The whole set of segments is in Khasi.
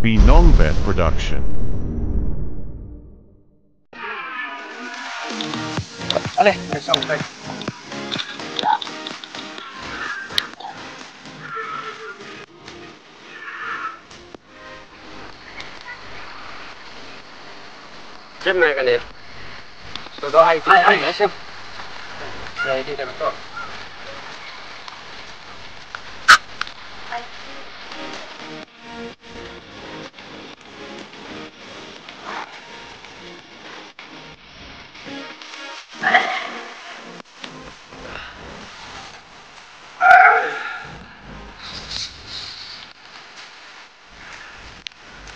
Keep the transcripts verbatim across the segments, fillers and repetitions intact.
Binong Vet Production. Ale, Jem na kane. So do ai ai ai sem. Ai di da to.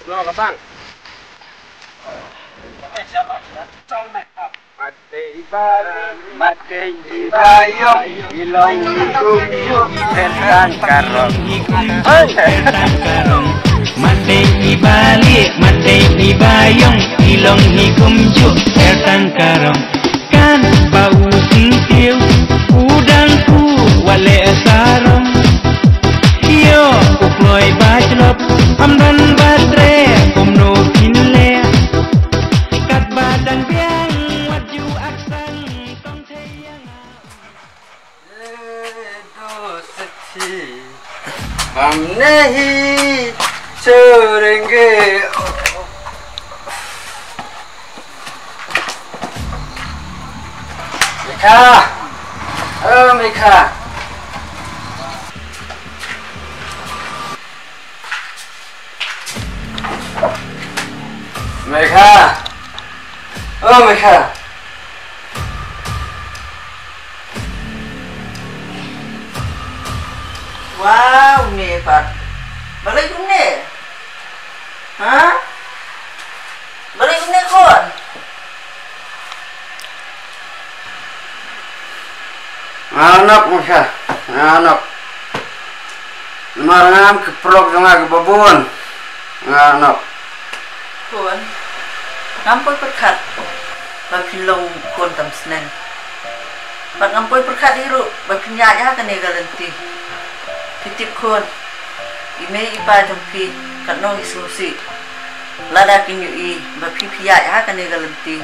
Lo ka sang. Matei ba, matei ba yo, ilong ni kum yo, setan karong. Matei i bali, matei i bayong, ilong ni kumju, ertan karong. Kan ba u singkiew, u dang ku wale sarong. Yo, u kloi ba jlop, am don ba tre, um no kin le. Kat ba dang biang, wat ju aksang, tong thei yang. Bam nahi chorenge. Mekha. Oh, Mekha. Mekha. Oh, Mekha. Wow, ne pat. Balei kumne? Ha? Balei kumne khun? Nga la nok, Mekha. Nga la nok. Namar nga ngam ki paralok jong nga kiba bun. Nga la nok. Khun, ngam poi pyrkhat ba phin long khun tam snem. Bad ngam poi pyrkhat hi ruh ba phin ïaid ha kane ka lynti. Phi tip khun, i mei i pa jong phi katno ki sngewsih. Lada kin ïohi ba phi phi ïaid ha kane ka lynti,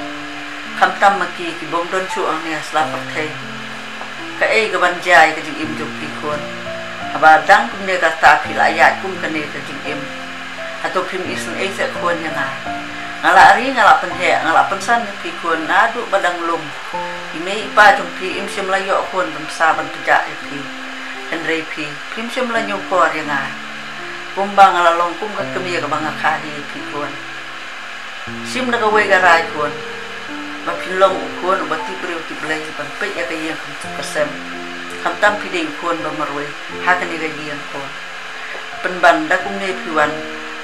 khamtam ma ki ki bym don shuh hangne ha sla pyrthei. Kaei kaban jia ïa ka jingim jong phi khun? Haba dang kumne kata phi la ïaid kum kane ka jingim. Hato phim isynei seh khun ïa nga? Nga la ri, nga la pynheh, nga la pynsan ïa phi khun naduh ba dang lum. I mei i pa jong phi im shym la ïoh khun ban sa ban pynjah ïa phi. Hynrei phi, phim shym la ñiewkor ïa nga. Kumba nga la long kum ka kmie kaba nga kha hi ïa phi khun. Shim da kawei ka rai khun, ba phin long u khun uba tip briew tip Blei ban peit ïa ka ïing ka sem. Khamtam phi dei u khun ba marwei ha kane ka ïing khun. Pynban da kumne phi wan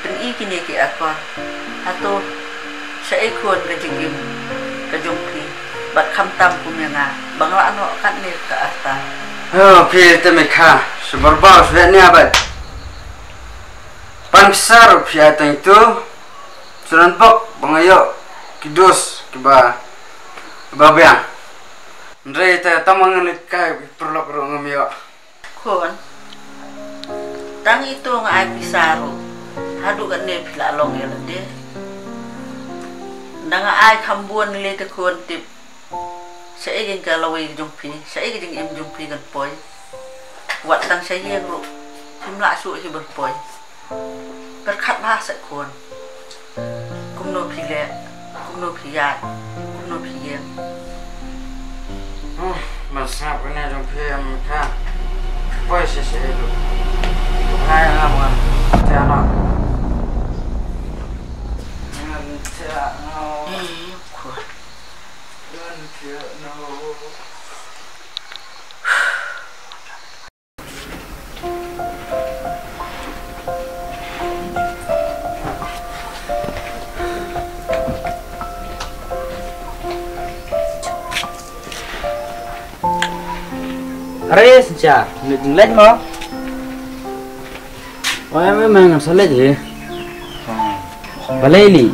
pyni kine ki akor. Hato shaei khun ka jingim ka jong phi bad khamtam kum ïa nga ba nga la noh katne ka arta. Oh, phi te Mekha, shu barbar shu heh nia bad. Pan ksar phi ai tang itu. Shu nang bok ba nga ïoh ki dos kiba, kiba biang. Hynrei te tang ba ngan leit kai ki paralok ruh ngam ïoh. Khun, tang ito nga ai pisa ruh. Haduh katne phi la long ïa lade. Nda nga ai kham bun lei te khun tip. Shaei ka lawei jong phi, shaei ka jingim jong phi kan poi. Wat tang sha ïing ruh phim lah shuh hi ban poi. Pyrkhat bha seh khun. Kumno phi leh, kumno phi ïaid, kumno phi ïeng. Hmm, ban sngap kane jong phi em ka. Poi shisha ïa u. Ngai ngam ngan thiah noh. Ngan thiah noh. Eh, khun. Ngan thiah noh. Are, synshar, ngi jingleit mo? Oi, em, em, em, ngam sa leit hi. Balei li?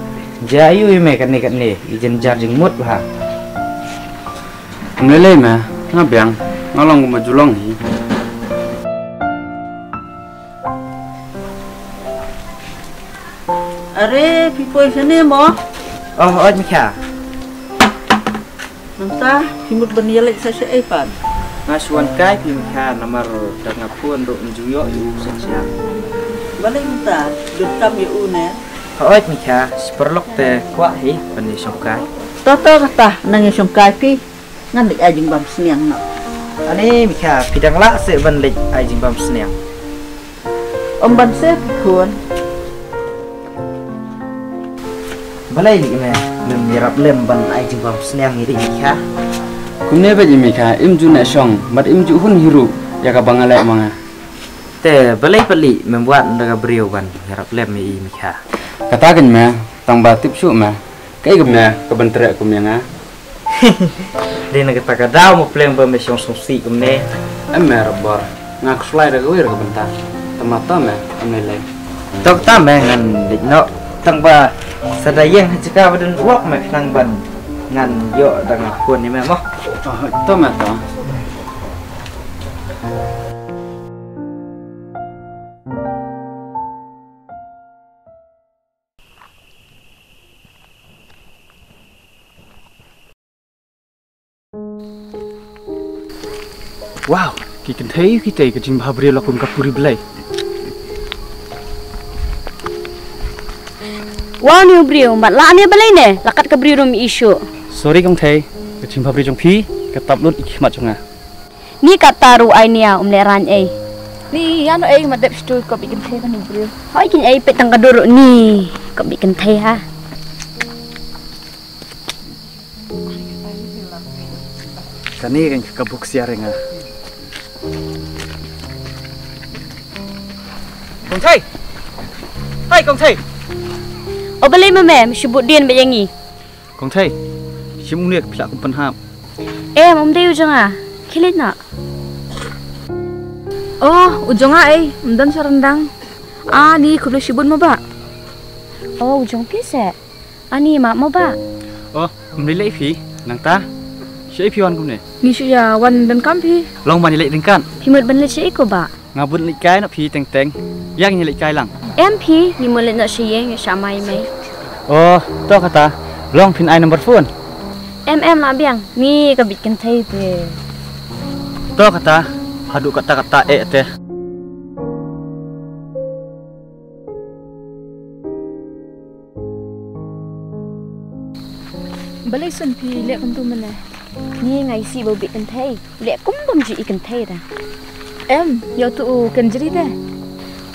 Jia aïu ïa me katne katne, i jynjar jingmut bha. Ym lei lei me, nga biang, nga long kumba ju long hi. Are, phi poi shane mo? Oh, oi, Mikha. Nangta, phi mut ban ïaleit sa shaei pat? Nga shu wan kai phi Mikha, namar da nga phone ruh ym ju ïoh ïa u shisha. Balei mynta, donkam ïa u ne? Hooid Mikha, shi paralok te kwah hi ban ïashongkai. To to kata, nang ïashongkai phi. Ngan leit ai jingbam sniang noh. Ani Mikha, phi dang lah seh ban leit ai jingbam sniang? Ym ban seh phi khun. Balei lei me, mem ïarap lem ban ai jingbam sniang ïa i Mikha? Kumne beit i Mikha, im ju neh shong, bad im ju hun hi ruh ïa kaba nga leh ma nga. Te balei pat lei mem wad da ka briew ban ïarap lem ïa i Mikha? Kata kein me, tang ba tip shuh me. Kaei kumne kaban treh kum ïa nga? Dei na kata ka daw mo pleng ba me shong sngewsih kumne. Em me Rapbor, nga khuslai da kawei ka bynta. Tang ba to me, em lei lei. To kata me ngan leit noh. Tang ba sa da ïeng ha jaka ba don wok me khnang ban ngan ïoh da nga phone ïa me mo. Oh, to me to. Wow, ki kynthei kitei ka jingbhabriew la kum ka puri blei. Wow, ni u briew, mat la ne balei ne, la kat ka briew rum i shu. Sorry kong thei, ka jingbhabriew jong phi ka tap lut i khmat jong nga. Ni kata ruh ai nia um leh rang ei. Ni ïa no ei ma dep stu ko bi kynthei ban briew. Hoi kin ei pet tang ka dur ruh ni ko bi kynthei ha. Kani kan ka buk siar nga. Kong thei. Hai kong thei. O balei ma me, me shibut dien ba yangi. Kong thei, shim uni ka phi lah kum pynhap. Em, um dei u jong nga. Khie leit noh. Oh, u jong nga ei, um don sha ryndang. Ah, ni khublei shibun mo bah. Oh, u jong phi se. Ani ma mo bah. Oh, um lei lei phi, nangta. Shaei phi wan kumne? Ni shu ïa wan donkam phi. Long ban ïa leit ryngkat. Phi mut ban leit shaei ko bah. Nga bun leit kai na phi teng teng. Ïa ngi leit kai lang. Em phi, ngi mut leit na sha ïing sha mai mai. Oh, to kata. Long phin ai number phone. Em em la biang, ni ka bit kynthei te. To kata, haduh kata kata eh te. Balei sun phi leh kumtu mane? Ni nga isih ba u bit kynthei. Leh kum bym ju i kynthei da. Em, ïa utu u kynjri te.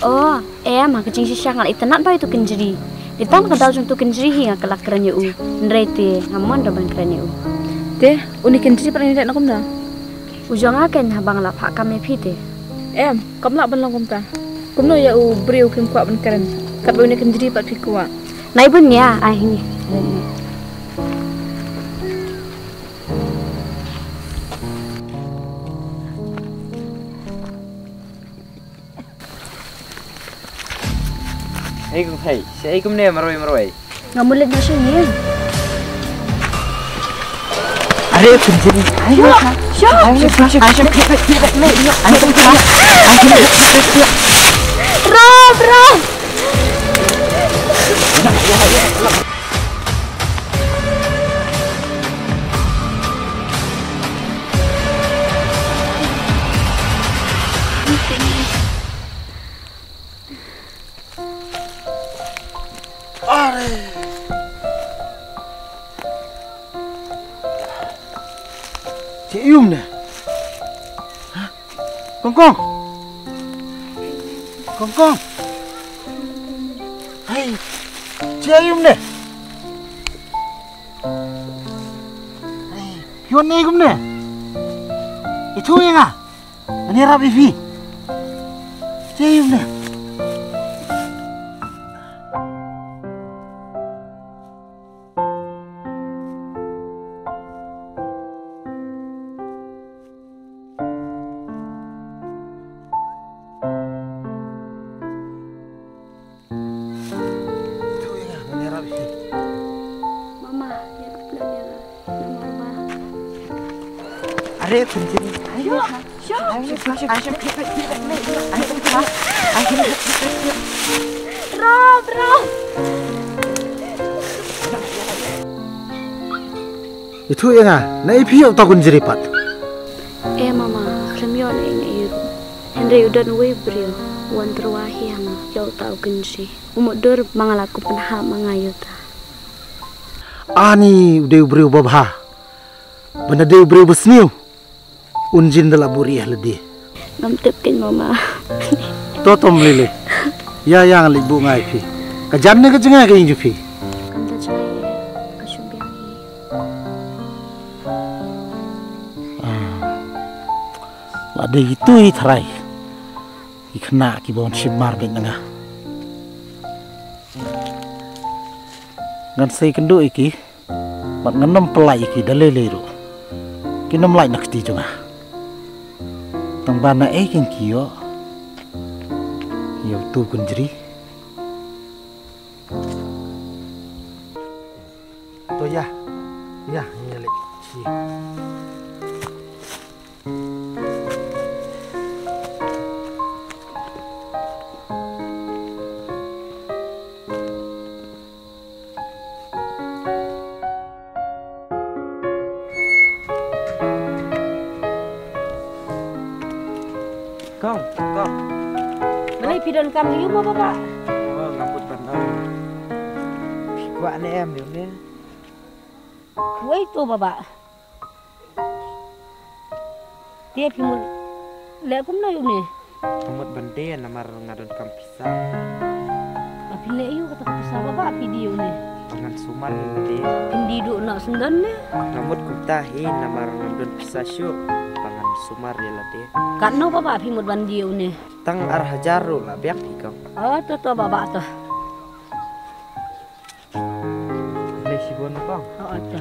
Oh, em, ha ka jingshisha nga la itynnad ba ïa utu kynjri. Dei tang ka daw jong utu kynjri hi nga kylla kren ïa u. Hynrei te ngam mon da ban kren ïa u. Te, uni kynjri pat ngi leh na kumno? U jong nga kein haba nga la phah kam ïa phi te. Em, kam lah ban long kumta. Kumno ïa u briew phim kwah ban kren. Katba uni kynjri pat phi kwah. Nai bun ïa, ai hi. Hei kong thei, shaei kumne marwei marwei. Nga mut leit noh sha ïing. Are kong thei. Sha, sha. Rob, Rob. Are. Te ïum ne. Kong kong. Kong kong. Hei. Te ïum ne. Hei. Phi wan ei kumne. Ithuh ïa nga. Ngan ïarap ïa phi. Te ïum ne. Mama, ïa ka plan ïa ka. Mama. Rob, Rob. Ithuh ïa nga, naei phi ïoh uta u kynjri pat? Eh mama, khlem ïoh naei naei ruh. Hynrei u don uwei u briew u wan tyrwa hi ha nga ïa uta u kynjri. U mutdur ba nga la kum pynhap ma nga ïa uta. Ani u dei u briew ba bha. Ba na dei u briew ba sniew. Un jin da la buh rieh lade. Ngam tip kein mama. To to ym lei lei. Ïa ïa nga leit buh nga ïa phi. Ka jan ne ka jngai ka ïing jong phi? Kam da jngai, ka shu biang hi. Ah. La dei itu i trai. I khynnah kiba wan shim mar beit na nga. Ngan sei kynduh ïa ki. Bad ngan ym pyllait ïa ki da lei lei ruh. Kin ym lait na kti jong nga. Tang ba naei kin ki ïoh ïa utu u kynjri. To ïa. Ïa, ïa leit. Shi. Kong, kong. Balei phi donkam ïa u mo baba? Oh, nga mut ban ong. Phi kwah ne em ïa une? Wei to baba. Te phi mut leh kumno ïa une? Nga mut ban die namar nga donkam pisa. Ba phi leh ïa u kata ka pisa baba phi die ïa une? Ba ngan sumar ïa lade. Phin die duh noh syndon ne? Nga mut kumta hi namar ngam don pisa shuh. Ba ngan sumar ïa lade. Katno baba phi mut ban die ïa une? Tang ar hajar ruh la biang hi kong. Oh to to baba to. Lei shibun kong. Oh to.